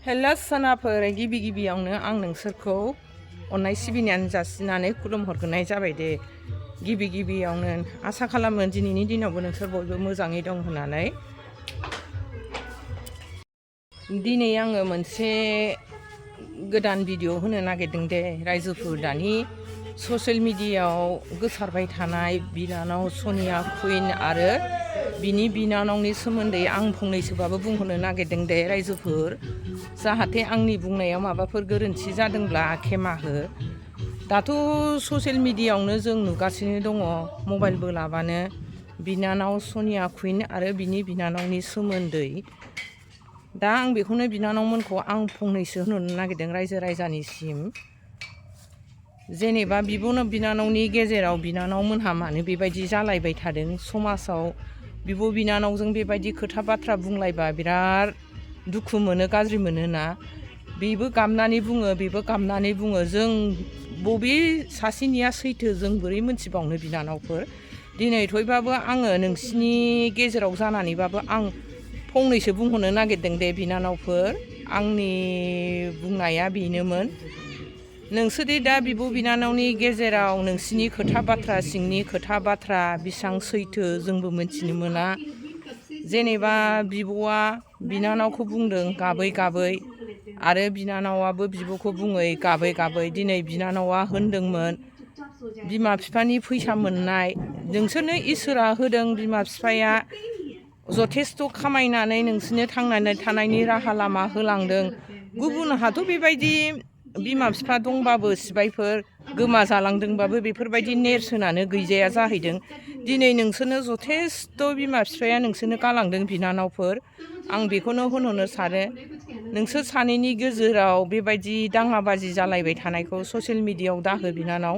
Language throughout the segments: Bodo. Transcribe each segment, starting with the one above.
हेलो सनाफोर गिबि गिबियावनो आं नोंसोरखौ अननाय सिबिनानै जासिनानै खुलुमहरग्रोनाय जाबाय दे। गिबि गिबियावनो आसा खालामो दिनैनि दिनावबो नोंसोर बयबो मोजाङै दं होननानै। दिनै आङो मोनसे गोदान भिडिअ होनो नागिरदों दे। रायजोफोर दानि ससियेल मिडियायाव गोसारबाय थानाय बिनानाव सनिया कुइन आरो बिनि बिनानावनि सोमोन्दै आं फंनैसोबाबो बुंहरनो नागिरदों दे रायजोफोर। जाहाथे आंनि बुंनायाव माबाफोर गोरोन्थि जादोंब्ला खेमा हो। दाथ' ससियेल मिडियायावनो जों नुगासिनो दङ मबाइलबो लाबानो बिनानाव सनिया कुइन आरो बिनि बिनानावनि सोमोन्दै। दा आं बेखौनो बिनानावमोनखौ आं फंनैसो होनहरनो नागिरदों रायजो राजानिसिम। जेनेबा बिब' बिनानावनि गेजेराव बिनानावमोनहा मानो बेबायदि जालायबाय थादों। समाजाव बिब' बिनानावजों बेबायदि खोथा बाथ्रा बुंलायबा बिराद दुखु मोनो, गाज्रि मोनोना। बेबो गाबनानै बुङो, बेबो गाबनानै बुङो। जों बबे सासेनिया सैथो जों बोरै मोनथिबावनो बिनानावफोर। दिनै थेवबाबो आङो नोंसिनि गेजेराव जानानैबाबो आं फंनैसो बुंहरनो नागिरदों दे बिनानावफोर। आंनि बुंनाया बेनोमोन। नोंसोरदि दा बिब' बिनानावनि गेजेराव नोंसिनि खोथा बाथ्रा, सिंनि खोथा बाथ्रा बेसेबां सैथो जोंबो मोनथिनो मोना। जेनेबा बिब'आ बिनानावखौ बुंदों गाबै गाबै आरो बिनानावाबो बिब'खौ बुङै गाबै गाबै। दिनै बिनानावा होनदोंमोन बिमा बिफानि फैसा मोननाय नोंसोरनो इसोरा होदों। बिमा बिफाया जथेस्थ' खामायनानै नोंसोरनो थांनानै थानायनि राहा लामा होलांदों। गुबुनहाथ' बेबायदि बिमा बिफा दंबाबो सिबायफोर गोमा जालांदोंबाबो बेफोरबायदि नेरसोनानो गैजाया जाहैदों। दिनै नोंसोरनो जथेस्थ' बिमा बिफाया नोंसोरनो गालांदों बिनानावफोर। आं बेखौनो होनहरनो सानो नोंसोर सानैनि गेजेराव बेबायदि दाङाबाजि जालायबाय थानायखौ ससियेल मिडियायाव दाहो बिनानाव।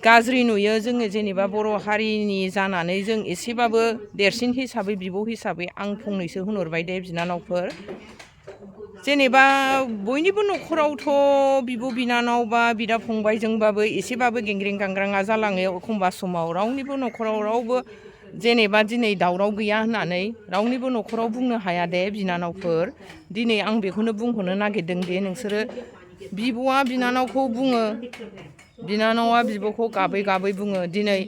गाज्रि नुयो जोङो जेनेबा बर' हारिनि जानानै जों एसेबाबो देरसिन हिसाबै बिब' हिसाबै आं फंनैसो होनहरबाय दे बिनानावफोर। जेनेबा बयनिबो न'खरावथ' बिब' बिनानाव बा बिदा फंबायजोंबाबो एसेबाबो गेंग्रें गांग्राङा जालाङो एखमबा समाव। रावनिबो न'खराव रावबो जेनेबा दिनै दावराव गैया होननानै रावनिबो न'खराव बुंनो हाया दे बिनानावफोर। दिनै आं बेखौनो बुंहरनो नागिरदों दे नोंसोरो बिब'आ बिनानावखौ बुङो, बिनानावा बिब'खौ गाबै गाबै बुङो। दिनै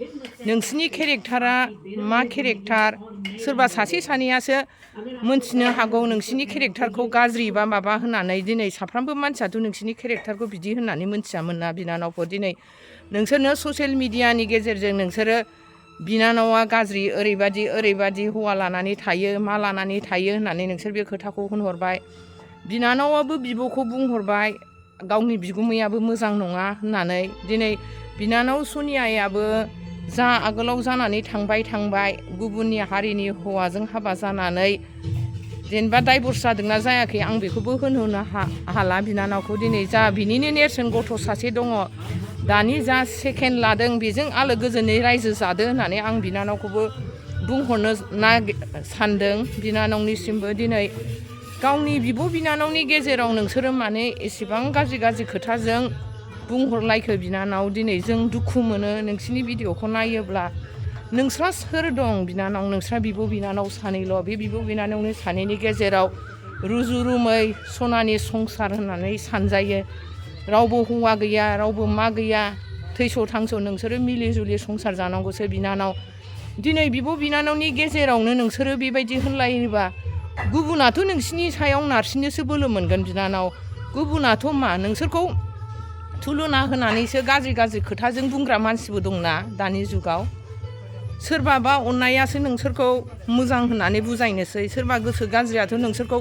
नोंसिनि केरेक्टारा मा केरेक्टार सोरबा सासे सानैयासो मोनथिनो हागौ नोंसिनि केरेक्टारखौ गाज्रि बा माबा होननानै। दिनै साफ्रोमबो मानसियाथ' नोंसिनि केरेक्टारखौ बिदि होननानै मोनथियामोन ना बिनानावफोर। दिनै नोंसोरनो ससियेल मिडियानि गेजेरजों नोंसोरो बिनानावा गाज्रि ओरैबायदि ओरैबायदि हौवा लानानै थायो मा लानानै थायो होननानै नोंसोर बे खोथाखौ होनहरबाय। बिनानावाबो बिब'खौ बुंहरबाय गावनि बिगुमैयाबो मोजां नङा होननानै। दिनै बिनानाव सनियायाबो जा आगोलाव जानानै थांबाय गुबुननि हारिनि हौवाजों हाबा जानानै जेनेबा डाइभर्स जादोंना जायाखै आं बेखौबो होनहोनो हाला बिनानावखौ। दिनै जा बिनिनो नेरसोन गथ' सासे दङ दानि जा सेकेन्ड लादों बेजों आलो गोजोनै रायजो जादो होननानै आं बिनानावखौबो बुंहरनो सानदों बिनानावनिसिमबो। दिनै गावनि बिब' बिनानावनि गेजेराव नोंसोरो माने एसेबां गाज्रि गाज्रि खोथाजों बुंहरलायखो बिनानाव। दिनै जों दुखु मोनो नोंसिनि भिडिअखौ नायोब्ला। नोंस्रा सोर दं बिनानाव? नोंस्रा बिब' बिनानाव सानैल'। बे बिब' बिनानावनि सानैनि गेजेराव रुजु रुमै सनानि संसार होननानै सानजायो। रावबो हौवा गैया, रावबो मा गैया, थैस' थांस' नोंसोरो मिलि जुलि संसार जानांगौसो बिनानाव। दिनै बिब' बिनानावनि गेजेरावनो नोंसोरो बेबायदि होनलायोबा गुबुनाथ' नोंसिनि सायाव नारसिननोसो बोलो मोनगोन बिनानाव। गुबुनाथ' मा नोंसोरखौ थुलुना होनानैसो गाज्रि गाज्रि खोथाजों बुंग्रा मानसिबो दंना दानि जुगाव। सोरबाबा अननायासो नोंसोरखौ मोजां होननानै बुजायनोसै, सोरबा गोसो गाज्रियाथ' नोंसोरखौ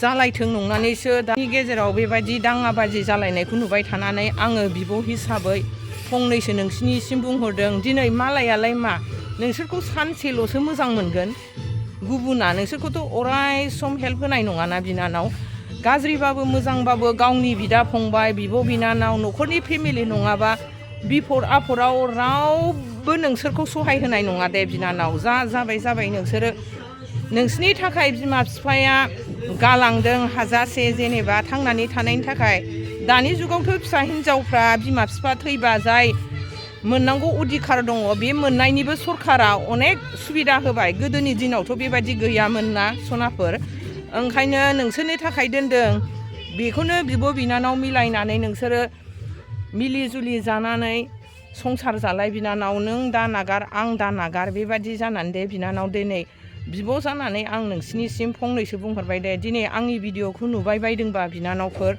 जालायथों नंनानैसो दानि गेजेराव बेबायदि दाङाबाजि जालायनायखौ नुबाय थानानै आङो बिब' हिसाबै फंनैसो नोंसिनिसिम बुंहरदों। दिनै मालायालाय मा नोंसोरखौ सानसेल'सो मोजां मोनगोन गुबुना, नोंसोरखौथ' अराय सम हेल्प होनाय नङाना बिनानाव। गाज्रिबाबो मोजांबाबो गावनि बिदा फंबाय बिब' बिनानाव न'खरनि फेमिलि नङाबा बिफद आफदाव रावबो नोंसोरखौ सहाय होनाय नङा दे बिनानाव। जा जाबाय नोंसोरो नोंसिनि थाखाय बिमा बिफाया गालांदों हाजासे जेनेबा थांनानै थानायनि थाखाय। दानि जुगावथ' फिसा हिन्जावफ्रा बिमा बिफा थैबा जाय मोननांगौ अधिकार दङ बे मोननायनिबो सरकारा अनेक सुबिदा होबाय। गोदोनि दिनावथ' बेबायदि गैयामोन ना सनाफोर। ओंखायनो नोंसोरनि थाखाय दोनदों बेखौनो बिब' बिनानाव मिलायनानै नोंसोरो मिलि जुलि जानानै संसार जालाय बिनानाव नों दा नागार आं दा नागार बेबादि जानानै दे बिनानाव दिनै बिब' जानानै आं नोंसिनिसिम फंनैसो बुंहरबाय दे दिनै आंनि भिडिअ'खौ नुबाय बायदोंबा बिनानावफोर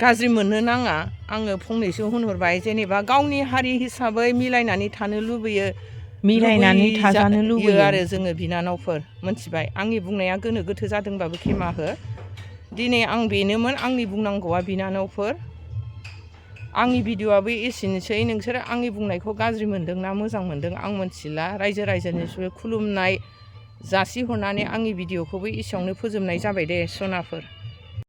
गाज्रि मोननो नाङा आङो फंनैसो होनहरबाय जेनेबा गावनि हारि हिसाबै मिलायनानै थानो लुबैयो मिलायनानै थाजानो लुबैयो आरो जोङो बिनानावफोर मोनथिबाय आंनि बुंनाया गोनो गोथो जादोंबाबो खेमा हो दिनै आं बेनोमोन आंनि बुंनांगौआ बिनानावफोर आंनि भिडिअ'आबो एसेनोसै नोंसोरो आंनि बुंनायखौ गाज्रि मोनदों ना मोजां मोनदों आं मोनथिला रायजो राजानि खुलुमनाय जासिहरनानै आंनि भिडिअ'खौबो एसेयावनो फोजोबनाय जाबाय दे सनाफोर।